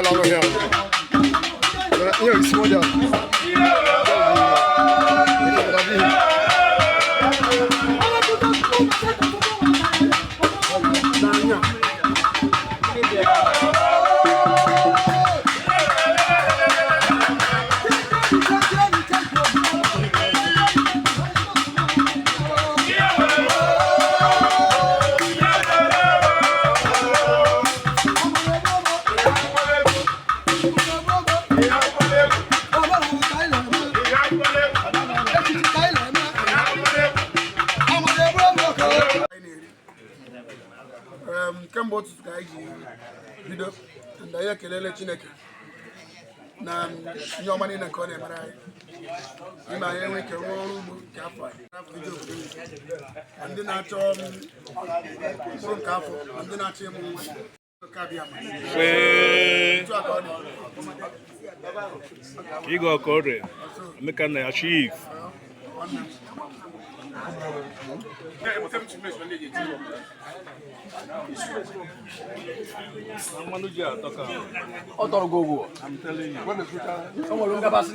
Girl ọrụ here. Ihe small girl. N'anya. Kemgbe ụtụtụ ka anyị ji bido na anyị ekelele Chineke na ihe ọma niile nke ọ na-emere anyị, ime anyị enwe ike rụọ ọrụ ugbo nke afọ a, afọ ije obodo oyibo, ma ndị na-achọ mkpụrụ nke afọ, ma ndị na-achọ ịmụ nwa nke abịa ma otu a ka ọ dị. Igwe Okorie, Emeka na ya chief. Nwanne m. Mmanụ ji atọ ka. Ọ tọrọ gị ogwo. I'm telling you. O nwere ngabasị.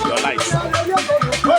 Your life.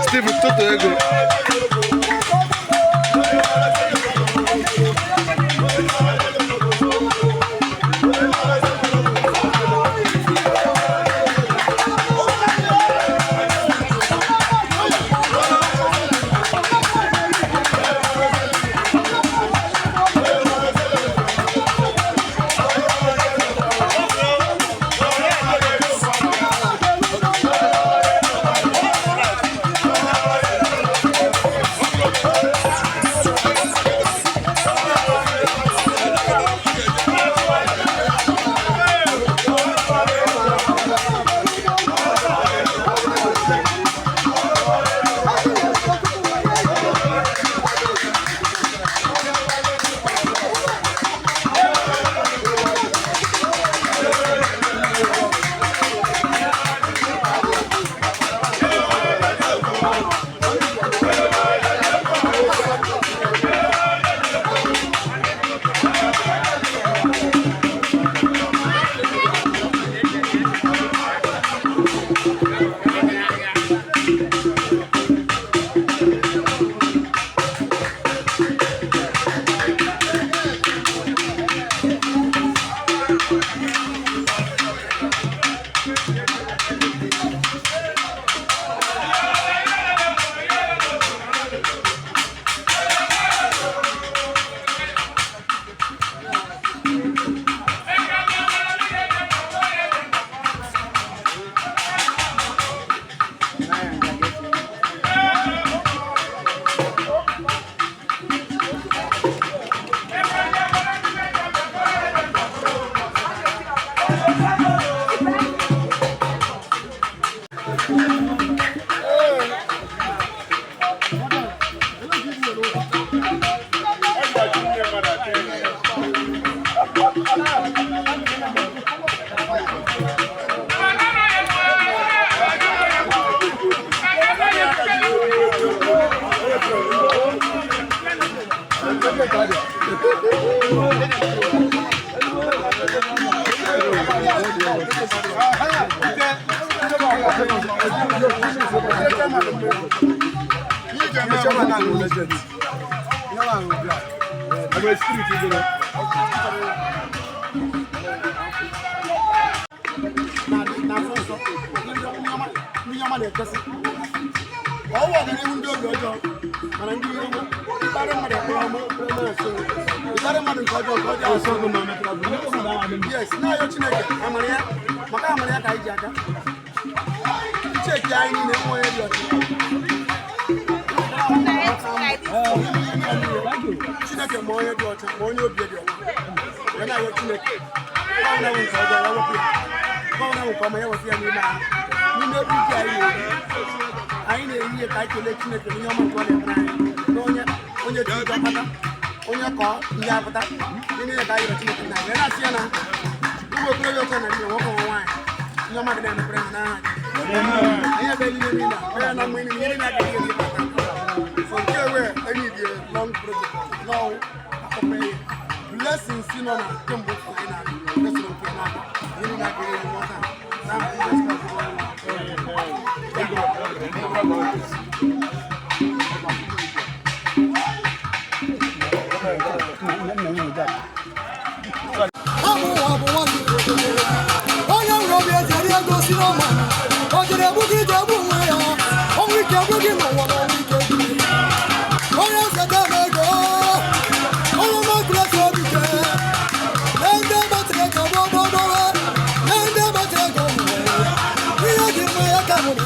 Steve tụtụ ego. Mmadụ mgbe ihe ji eme na-afụ nsọ ndị ọma na-ekesị ọwụ ọganihu ndị obi ọjọọ, mana ndị ihe ọma ịkparị mmadụ ekpere ọma na-eso, ịkparị mmadụ nke ọjọọ nke ọjọọ asọ. Yes, na-ayọ Chineke amara ya, maka amara ya ka anyị ji aka icheki anyị niile nwe onye dị ọcha. Chineke ma onye dị ọcha ma onye obi dị ọcha ya. Na-ayọ Chineke ọ na nke ọjọọ ya wepụ ya, ọ na nke ọma ya wepụ ya n'ime anyị, n'ime ebe iji anyị na-eri. Anyị na-eri ihe ka anyị kelee Chineke n'ihe ọma nke ọ na-emere anyị, na onye onye ji ụjọ kpata, onye kọọ ihe apụta n'ime ihe ka anyị rịọ Chineke na wee na-asị ya na ụmụ okorobịa ọcha na nne, nwoke nwa nwaanyị, ihe ọma gị na-emepere ha n'aha anyị ebe niile niile a, onye na mgbe niile ihe na-aga ihe niile aka. So nke wee enyi dị long project n'ọwụ akpọkpọ ihe blessings nọ na kemgbe ụtụtụ anyị na-abịa nke soro nke na-abịa ihe niile aga ihe nwata na Jizọs Kraịst bụ Onyenwe anyị. Onye nwere obi ezi eri ego si n'ọma, o jere egbu gị ije egbu onwe ya, ọnwụ ike egbu gị n'ụwa na ọnwụ ike egbu gị. Onye nzeta m ego, onye mọkresi obi ike na ndị gbatịrị ego gbọgbọgbọ na ndị gbatịrị ego nwere ihe dị mma ya ka mụrụ.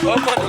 Mama,